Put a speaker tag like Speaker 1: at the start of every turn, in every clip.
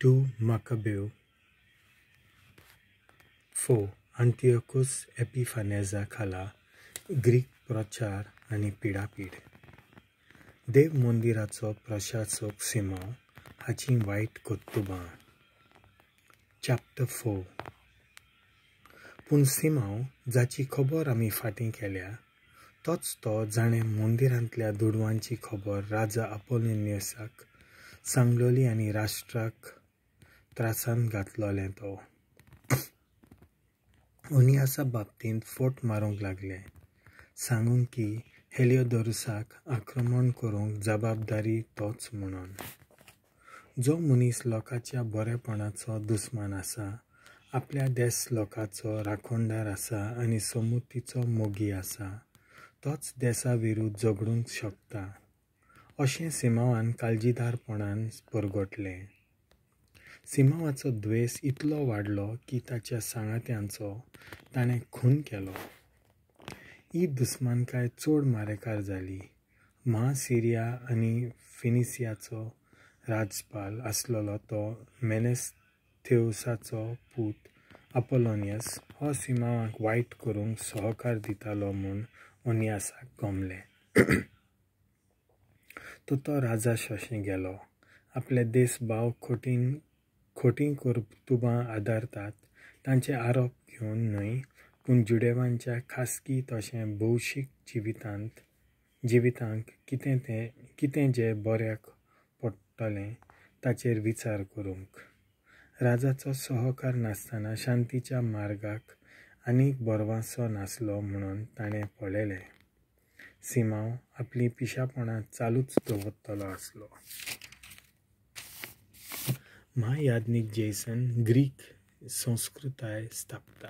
Speaker 1: 2 मकाब्यो 4 अंतियोकस एपिफानेजा खाला ग्रीक प्रचार आनी पिडापीड. देव मंदिराचो प्रशासक सिमांव हाचीं वायट कर्तुबां. चॅप्टर 4. पूण सिमांव जाची खबर आमी फाटीं केल्या तोच तो जाणें मंदिरांतल्या दुडवांची खबर राजा अपोलोनियसाक सांगलोली आनी राष्ट्राक त्रासांत घातलोलें तो ओनियासा बाबतींत फोट मारूंक लागले, सांगूंक की हेलियोदोरुसाक आक्रमण करूंक जबाबदारी तोच म्हणून. जो मनीस लोकांच्या बरेपणाचो दुस्मान आसा, आपल्या देस लोकांचो राखणदार आसा आनी समुतीचो मोगी आसा, तोच देसा विरुद्ध झगडूंक शकता अशें सिमांवान काळजीदारपणान परगटलें. सिमांवाचो द्वेस इतलो वाडलो की ताच्या सांगात्यांचो ताणें खून केलो. ही दुस्मानकाय चड मारेकार जाली. महासिरिया आनी फिनिसियाचो राजपाल आसलेलो तो मेनेस्थेवसाचो पूत अपोलोनियस हो सिमांवाक वायट करूंक सहकार दितालो म्हूण ओनियासाक गमलें. तो तो राजा शोशें गेलो. आपले देस भाव खोटी कर्तुबां आदारतात तांचे आरोप घेवन न्हय, पूण जुडेवांच्या खासगी तशें भौशीक जिवितांक कितें जें बऱ्याक पडटलें ताचेर विचार करूंक. राजाचो सहकार नासतना शांतीच्या मार्गाक आनीक बरवासो नासलो म्हणून ताणें पळयलें. सिमांव आपलीं पिशापणां चालूच दवरतलो आसलो. महायाज्ञीक जेसन ग्रीक संस्कृताय स्थापता.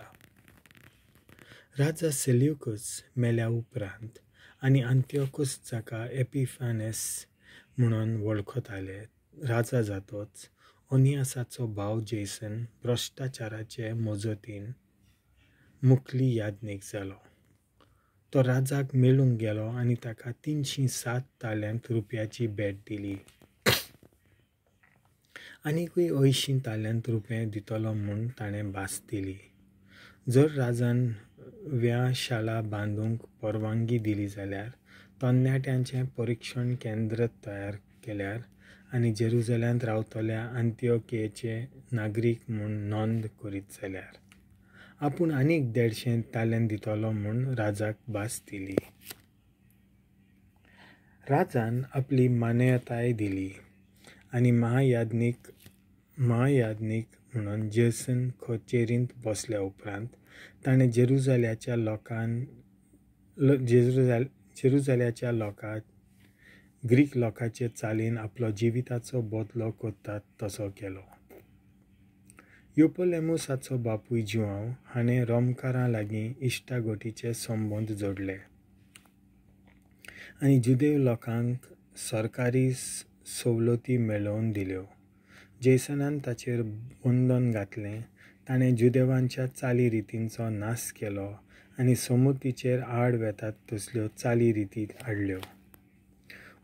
Speaker 1: राजा सेल्युकस मेल्या उपरांत आनी अंतियोकस जाका एपिफानेस म्हणून वळखताले राजा जातोच ओनियासाचो भाव जेसन भ्रश्टाचाराचे मजतीन मुखली याज्ञीक जालो. तो राजाक मेळूंक गेलो आनी ताका 307 ताल्यांत रुपयाची भेट दिली. आनीकूय 80 ताल्यांत रुपये दितलो म्हूण ताणें भास दिली. जर राजान व्याशाळा बांदूंक परवानगी दिली जाल्यार तरणाट्यांचें परिक्षण केंद्र तयार केल्यार आनी जेरुजल्यांत रावतल्या अंतियोकियेचे नागरीक म्हूण नोंद करीत जाल्यार आपूण आनीक 150 ताल्यांत दितलो म्हूण राजाक भास दिली. राजान आपली मान्यताय दिली आनी महायाज्ञीक म्हणून जेसन कचेरींत बसल्या उपरांत ताणें जेरुजल्याच्या लोकांक ग्रीक लोकांचे चालीन आपलो जिविताचो बदलो करतात तसो केलो. युपोलेमुसाचो बापूय जुआंव हाणें रोमकारां लागीं इश्टागोटीचे संबंद जोडले आनी जुदेव लोकांक सरकारी सवलती मेळोवन दिल्यो. जेसनान ताचेर बंधन घातलें. ताणें जुदेवांच्या चाली रितींचो नाश केलो आनी समुतीचेर आड वेतात तसल्यो चाली रिती हाडल्यो.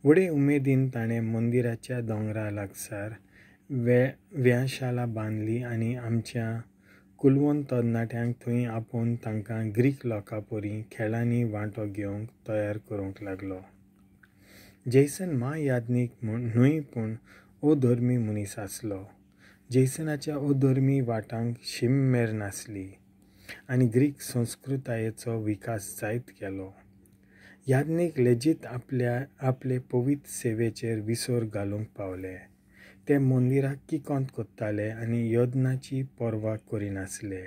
Speaker 1: व्हडे उमेदीन ताणें मंदिराच्या दोंगरा लागसार व्याशाळा बांदली आनी आमच्या कुलवंत तरणाट्यांक थंय आपोवन तांकां ग्रीक लोकां परी खेळांनी वांटो घेवंक तयार करूंक लागलो. जेसन महायाज्ञीक न्हय पूण अधर्मी मनीस आसलो. जेसनाच्या अधर्मी वाटांक शीम मेर नासली आनी ग्रीक संस्कृतायेचो विकास जायत गेलो. याज्ञीक लेगीत आपले पवित्र सेवेचेर विसर घालूंक पावले. ते मंदिराक किकोंत करताले आनी यज्ञाची पर्वा करिनासले.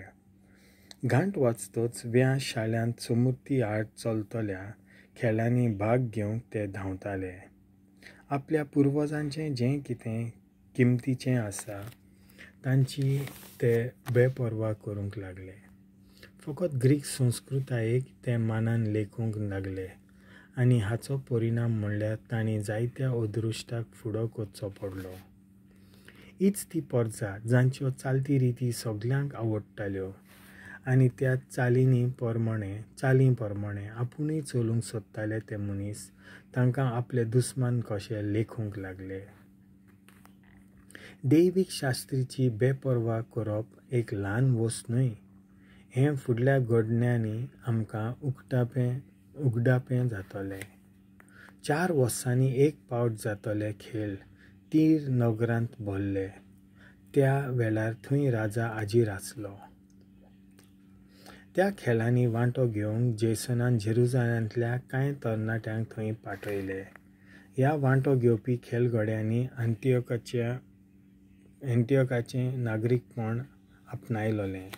Speaker 1: घांट वाजतच व्याशाळ्यांत समुती आड चलतल्या खेळांनी भाग घेवंक ते धांवताले. आपल्या पुर्वजांचें जें कितें किमतीचें आसा तांची ते बेपर्वा करूंक लागले. फकत ग्रीक संस्कृतायेक ते मानान लेखूंक लागले आनी हाचो परिणाम म्हणल्यार तांणी जायत्या अदृश्टाक फुडो करचो पडलो. हीच ती परजा जांच्यो चालती रिती सगल्यांक आवडटाल्यो आनी त्या चाली परमाणे आपुणूय चलूंक सोदताले ते मनीस तांकां आपले दुस्मान कशे लेखूंक लागले. दैवीक शास्त्रीची बेपर्वा करप एक ल्हान वस्त न्हय हें फुडल्या घडण्यांनी आमकां उगडापें जातलें. 4 वर्सांनी एक पावट जातले खेळ तीर नगरांत भरले. त्या वेळार थंय राजा हाजीर आसलो. त्या खेळांनी वांटो घेवंक जेसनान जेरुजालेमांतल्या कांय तरणाट्यांक थंय पाठयले. ह्या वांटो घेवपी खेळगड्यांनी अंतियोकाचें नागरीकपण आपणायलें.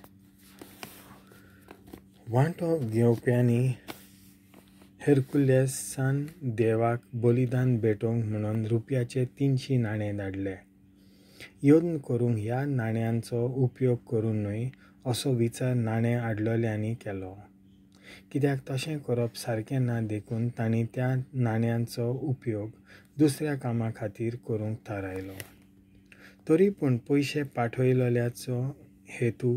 Speaker 1: वांटो घेवप्यांनी हेरकुलेसान देवाक बलिदान भेटोवंक म्हणून रुपयाचे 300 नाणे धाडले. यत्न करूंक ह्या नाण्यांचो उपयोग करूं न्हय असो विचार नाणें हाडलेल्यांनी केलो. कित्याक तशें करप सारकें ना देखून तांणी त्या नाण्यांचो उपयोग दुसऱ्या कामा खातीर करूंक थारायलो. तरी पूण पयशे पाठयलेल्याचो हेतू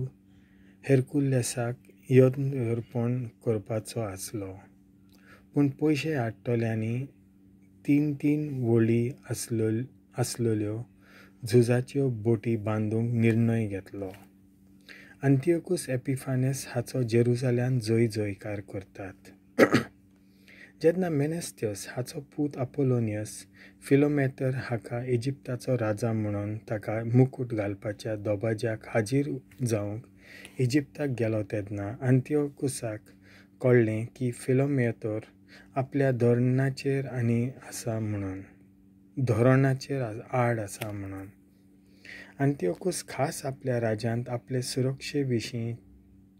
Speaker 1: हेरकुलेसाक यत्न अर्पण करपाचो आसलो. पूण पयशे हाडटल्यांनी 3-3 वळी आसलेल्यो झुजाच्यो बोटी बांदूंक निर्णय घेतलो. अंतियोकूस एपिफानेस हाचो जेरुजाल्यांत जय जयकार करतात. जेन्ना मेनेस्थियस हाचो पूत अपोलोनियस फिलोमेतर हाका इजिप्ताचो राजा म्हणून ताका मुकूट घालपाच्या दबाज्याक हाजीर जावंक इजिप्ताक गेलो तेन्ना अंतियोकुसाक कळ्ळें की फिलोमेतर आपल्या धोरणाचेर आड आसा म्हणून. अंतियोकूस खास आपल्या राज्यांत आपले सुरक्षे विशीं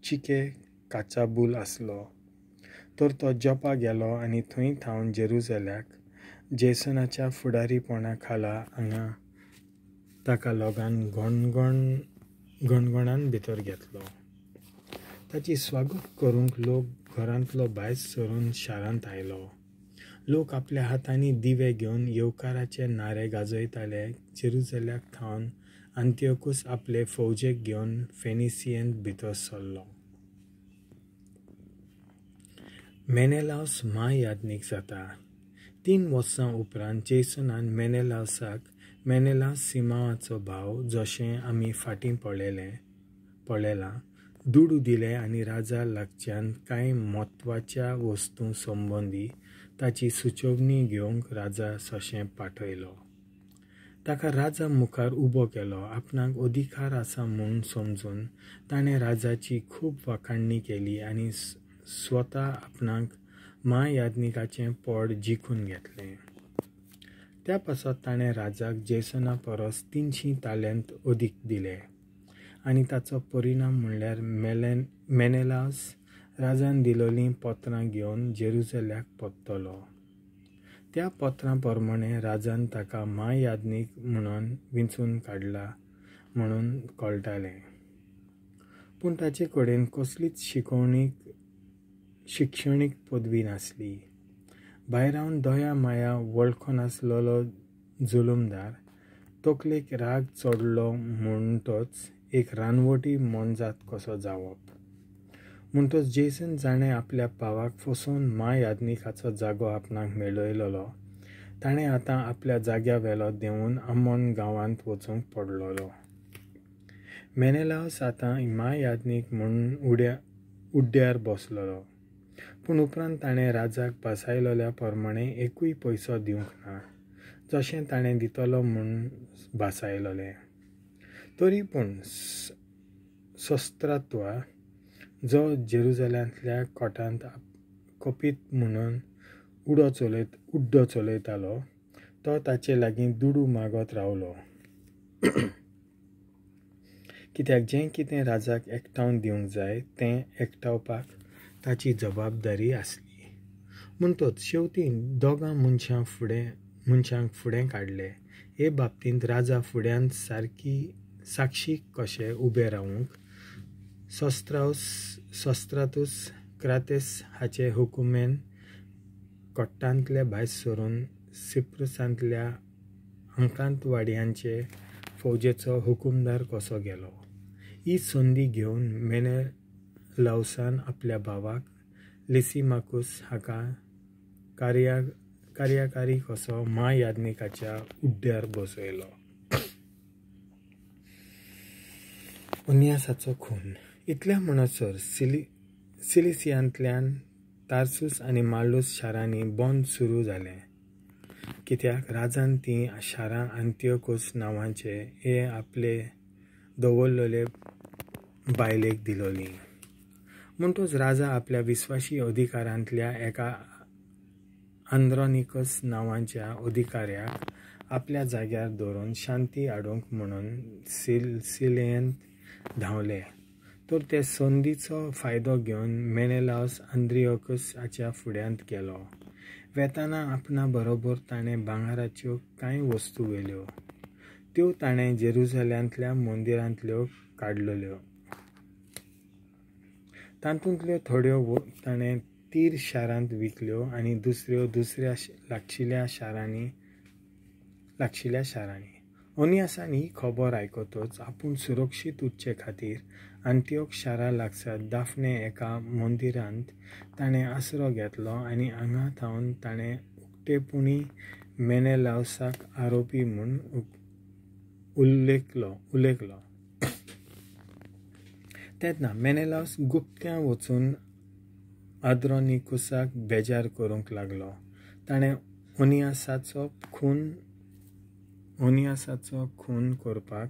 Speaker 1: चिके काचाबूल आसलो. तर तो जॉपा गेलो आनी थंय थावन जेरुजाल्याक जेसनाच्या फुडारीपणा खाला हांगा ताका लोकान गणगणान भितर घेतलो. ताची स्वागत करूंक लोक घरांतलो भायर सरून शारांत आयलो. लोक आपल्या हातांनी दिवे घेवन येवकाराचे नारे गाजयताले. जेरुजाल्याक थावन अंतियोकूस आपले फौजेक घेवन फेनिसियेंत भितर सरलो. मेनेलावस म्हायाज्ञीक जाता. 3 वर्सां उपरांत जेसनान मेनेलावसाक मेनेलावस सिमांवाचो भाव जशें आमी फाटीं पळयलां दुडू दिले आनी राजा लागच्यान कांय म्हत्वाच्या वस्तूं संबंदी ताची सुचोवणी घेवंक राजा सशें पाठयलो. ताका राजा मुखार उबो केलो. आपणाक अधिकार आसा म्हूण समजून ताणें राजाची खूब वाखाणणी केली आनी स्वता आपणाक म्हायाज्ञिकाचें पद जिखून घेतलें. त्या पासत ताणें राजाक जेसना परस 300 तालेंत अदीक दिले आनी ताचो परिणाम म्हणल्यार मेनेलावस राजान दिलोलीं पत्रां घेवन जेरुजाल्याक परतलो. त्या पत्रां प्रमाणें राजान ताका म्हायाज्ञीक म्हणून विंचून काडला म्हणून कळटालें. पूण ताचे कडेन कसलीच शिक्षणीक पदवी नासली. भायरावन दया माया वळखनासलेलो जुलुमदार तकलेक राग चडलो म्हणटच एक रानवटी मोनजात कसो जावप. म्हणटच जेसन जाणें आपल्या भावाक फसोवन म्हायाज्ञिकाचो जागो आपणाक मेळयलेलो ताणें आतां आपल्या जाग्या वेलो देंवून अमोन गांवांत वचूंक पडलेलो. मेनेलावस आतां म्हायाज्ञीक म्हूण उड्ड्यार बसलेलो. पूण उपरांत ताणें राजाक भासायलेल्या प्रमाणें एकूय पयसो दिवंक ना जशें ताणें दितलो म्हूण भासायलेलें. तरी पूण शस्त्रात्वा जो जेरुजाल्यांतल्या कोटांत कपीत म्हणून उड्डो चलयतालो तो ताचे लागीं दुडू मागत रावलो. कित्याक जें कितें राजाक एकठावन दिवंक जाय तें एकठावपाक ताची जबाबदारी आसली. म्हणटच शेवटी दोगां मनशांक फुडें काडले. हे बाबतींत राजा फुड्यांत साक्षी कशे उबे रावूंक शस्त्रातूस क्रातेस हाचे हुकुमेन कोट्टांतले भायर सरून सिप्रुसांतल्या अंकांतवाड्यांचे फौजेचो हुकुमदार कसो गेलो. ही संदी घेवन मेनेलावसान आपल्या भावाक लिसिमाकूस हाका कार्यकारी कसो म्हायाज्ञिकाच्या उड्ड्यार बसयलो. ओनियासाचो खून. इतल्या म्हणसर सिलिसियांतल्यान तार्सूस आनी मार्लूस शारांनी बंद सुरू जालें, कित्याक राजान तीं शारां आंतियोकूस नांवाचे हे आपले दवरलेले बायलेक दिलोलीं. म्हणटच राजा आपल्या विस्वाशी अधिकारांतल्या एका आंद्रोनिकस नांवाच्या अधिकाऱ्याक आपल्या जाग्यार दवरून शांती हाडूंक म्हणून सिसिलेंत धांवले. तर ते संदीचो फायदो घेवन मेनेलावस आंद्रियोकस हाच्या फुड्यांत गेलो. वेताना आपणा बरोबर ताणें भांगराच्यो कांय वस्तू व्हेल्यो. त्यो ताणें जेरुजल्यांतल्या मंदिरांतल्यो काडलेल्यो. तातूंतल्यो थोड्यो ताणें तीर शारांत विकल्यो आनी दुसऱ्यो दुसऱ्या लागशिल्ल्या शारांनी. ओनियासान ही खबर आयकतच आपूण सुरक्षीत उरचे खातीर आंतियोक शारा लागसार दाफने एका मंदिरांत ताणें आसरो घेतलो आनी हांगा थावन ताणें उक्तेपणी मेनेलावसाक आरोपी म्हूण उल्लेखलो. तेन्ना मेनेलावस गुप्त्यां वचून आद्रोनिकुसाक बेजार करूंक लागलो. ताणें ओनियासाचो खून करपाक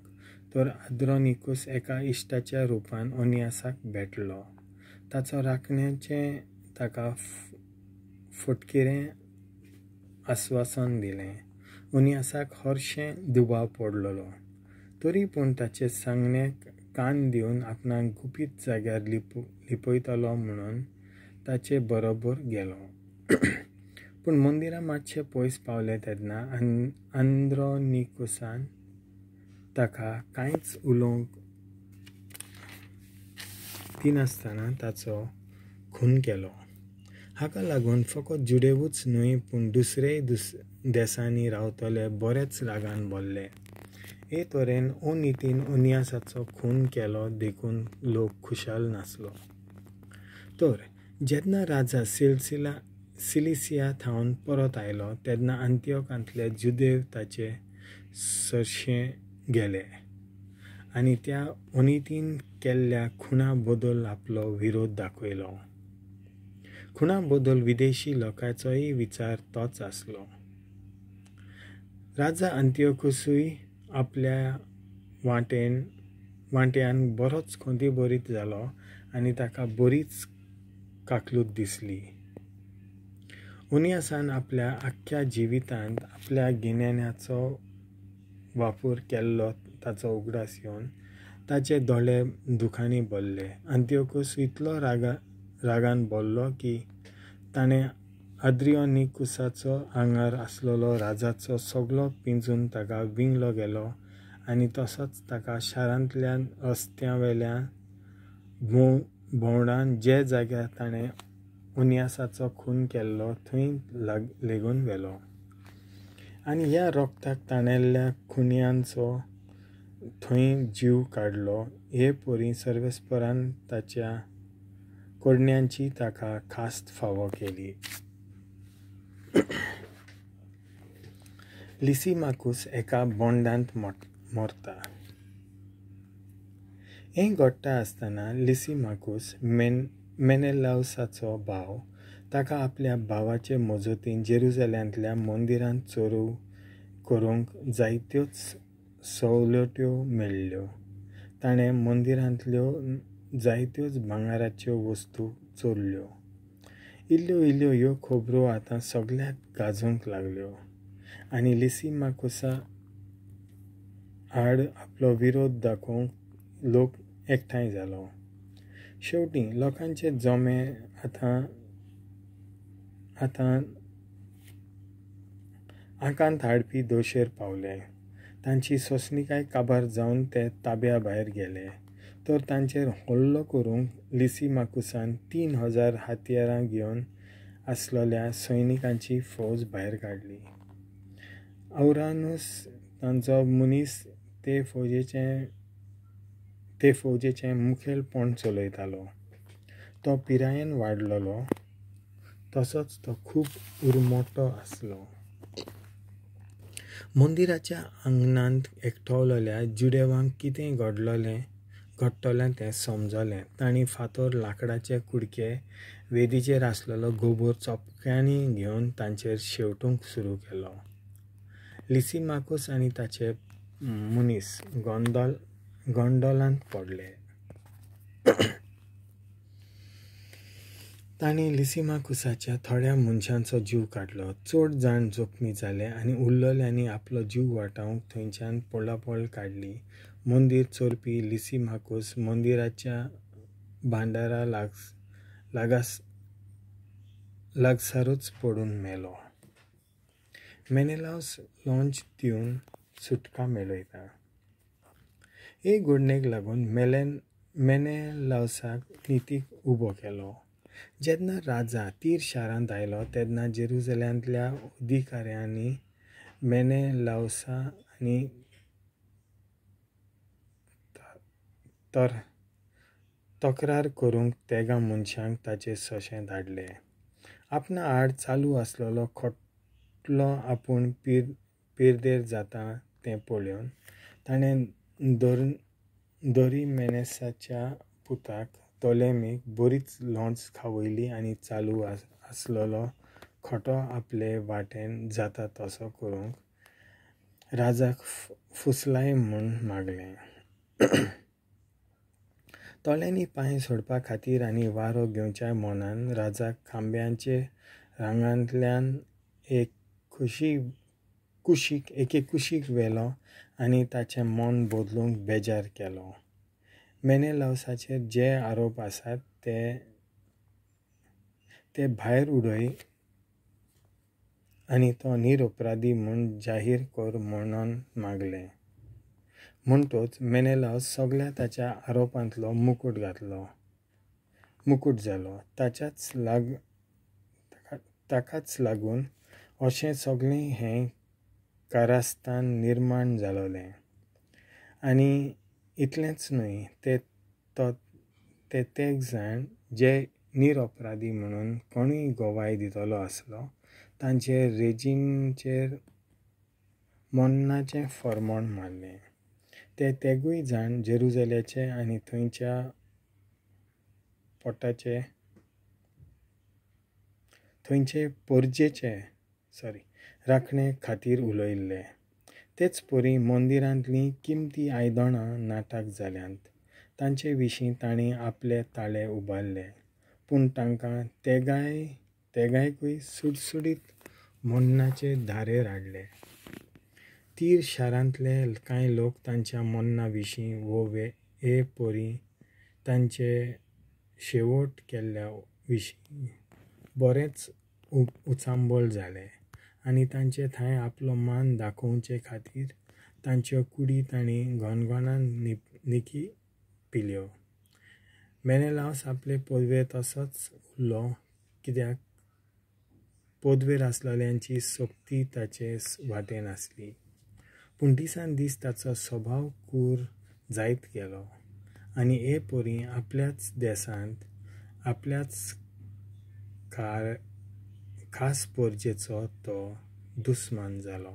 Speaker 1: तर आद्रोनिकूस एका इश्टाच्या रुपान ओनियासाक भेटलो. ताचो राखण्याचें ताका फटकिरें आस्वासन दिलें. ओनियासाक हरशें दुबाव पडलेलो, तरी पूण ताचे सांगण्याक कान दिवन आपणाक गुपीत जाग्यार लिपयतलो म्हणून ताचे बरोबर गेलो. पूण मंदिरां मातशें पयस पावलें तेन्ना आंद्रोनिकुसान ताका कांयच उलोवंक दिनासतना ताचो खून केलो. हाका लागून फकत जुदेवूच न्हय पूण दुसरेय देसांनी रावतले बरेच रागान भरले. हे तरेन अनितीन ओनियासाचो खून केलो देखून लोक खुशाल नासलो. तर जेन्ना राजा सिलिसिया थावन परत आयलो तेन्ना आंतियोकांतले जुदेव ताचे सरशें गेले आनी त्या अनितीन केल्ल्या खुणा बदल आपलो विरोध दाखयलो. खुणा बदल विदेशी लोकांचोय विचार तोच आसलो. राजा आंतियोकूसूय आपल्या वांट्यान बरोच खंतीभरीत जालो आनी ताका बरीच काकलूत दिसली. ओनियासान आपल्या आख्ख्या जिवितांत आपल्या गिन्यानाचो वापर केल्लो ताचो उगडास येवन ताचे दोळे दुखांनी भरले. आंतियोकूस इतलो रागान भरलो की ताणें आद्रियोनिकुसाचो आंगार आसलेलो राजाचो सगलो पिंजून ताका विंगलो गेलो आनी तसोच ताका शारांतल्यान रस्त्यावेल्या भोंवडान जे जाग्यार ताणें ओनियासाचो खून केल्लो थंय लेगून व्हेलो आनी ह्या रोगताक ताणेल्ल्या खुन्यांचो थंय जीव काडलो. हे परी सर्वेस्परान ताच्या कोडण्यांची ताका खास्त फावो केली. लिसिमाकूस एका बोंडांत मरता. हें घडटा आसतना लिसिमाकूस मेनेलावसाचो भाव ताका आपल्या भावाचे मजतीन जेरुजल्यांतल्या मंदिरांत चोरू करूंक जायत्योच सवलत्यो मेळ्ळ्यो. ताणें मंदिरांतल्यो जायत्योच भांगराच्यो वस्तू चोरल्यो. इल्ल्यो इल्ल्यो ह्यो खबरो आतां सगळ्याक गाजूंक लागल्यो आनी लिसिमाकुसा आड आपलो विरोध दाखोवंक लोक एकठांय जालो. शेवटी लोकांचे जमे आतां आतां आकांत हाडपी दोशेर पावले. तांची सोंसणीकाय काबार जावन ते ताब्या भायर गेले. तर तांचेर हल्लो करूंक लिसिमाकुसान 3000 हत्यारां घेवन आसलेल्या सैनिकांची फौज भायर काडली. औरानूस तांचो मनीस ते फौजेचें मुखेलपण चलयतालो. तो पिरायेन वाडलेलो तसोच तो खूब उरमोटो आसलो. मंदिराच्या आंगणांत एकठावलेल्या जुदेवांक कितें घडटलें तें समजलें. तांणी फातर, लांकडाचे कुडके, वेदीचेर आसलेलो गोबोर चोपक्यांनी घेवन तांचेर शेंवटूंक सुरू केलो. लिसिमाकूस आनी ताचे मनीस गोंदोलांत पडले. तांणी लिसिमाकुसाच्या थोड्या मनशांचो जीव काडलो. चड जाण जखमी जाले आनी उरलेल्यांनी आपलो जीव वाटावंक थंयच्यान पळापळ काडली. मंदीर चोरपी लिसिमाकूस मंदिराच्या भांडारा लागसारूच पडून मेलो. मेनेलावस लॉंच दिवन सुटका मेळयता. हे घडणेक लागून मेनेलावसाक नितीक उबो केलो. जेन्ना राजा तीर शारांत आयलो तेन्ना जेरुजलेमांतल्या अधिकाऱ्यांनी मेनेलावसा आनी तक्रार करूंक तेगां मनशांक ताचे सोशे धाडले. आपणा आड चालू आसलेलो खोटलो आपूण पिरदेर जाता तें पळोवन ताणें दोरिमेनेसाच्या पुताक टॉलेमीक बरीच लोंच खावयली आनी चालू आसलेलो खोटो आपले वाटेन जाता तसो करूंक राजाक फुसलाय म्हूण मागलें. तोळ्यांनी पांय सोडपा खातीर आनी वारो घेवच्या मनान राजाक खांब्यांचे रांगांतल्यान एके कुशीक व्हेलो आनी ताचें मन बदलूंक बेजार केलो. मेनेलावसाचेर जे आरोप आसात ते भायर उडय आनी तो निरपराधी म्हूण जाहीर कर म्हणून मागलें. म्हणटच मेनेलावस सगळ्या ताच्या आरोपांतलो मुकूट जालो. ताकाच लागून अशें सगळें हें कारस्थान निर्माण जालोलें. आनी इतलेंच न्हय, ते तेग जाण जे निरपराधी म्हणून कोणूय गवाय दितलो आसलो तांचेर रेजिमचेर मरणाचें फर्मण मारलें. ते तेगूय जाण जेरुजलेमाचे आनी थंयच्या पोटाचे थंयचे पोरजेचे राखणे खातीर उलयल्ले. तेच परी मंदिरांतलीं किमती आयदनां नाटक जाल्यांत तांचे विशीं तांणी आपले ताळे उबारले, पूण तांकां तेगांयकूय सुडसुडीत मरणाचे धारेर हाडले. तीर शारांतले कांय लोक तांच्या मरणा विशीं वो हे परी तांचे शेवट केल्ल्या विशीं बरेंच उचांबळ जाले आनी तांचे थंय आपलो मान दाखोवचे खातीर तांच्यो कुडी तांणी घनघनान निकी पिल्यो. मेनेलावस आपले पदवेर तसोच उरलो, कित्याक पदवेर आसलेल्यांची सक्ती ताचे वाटेन आसली. पूण दिसान दीस ताचो स्वभाव कूर जायत गेलो आनी हे परी आपल्याच देशांत आपल्याच खास पोरजेचो तो दुस्मान जालो.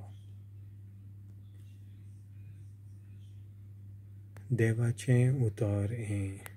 Speaker 1: देवाचें उतर हें.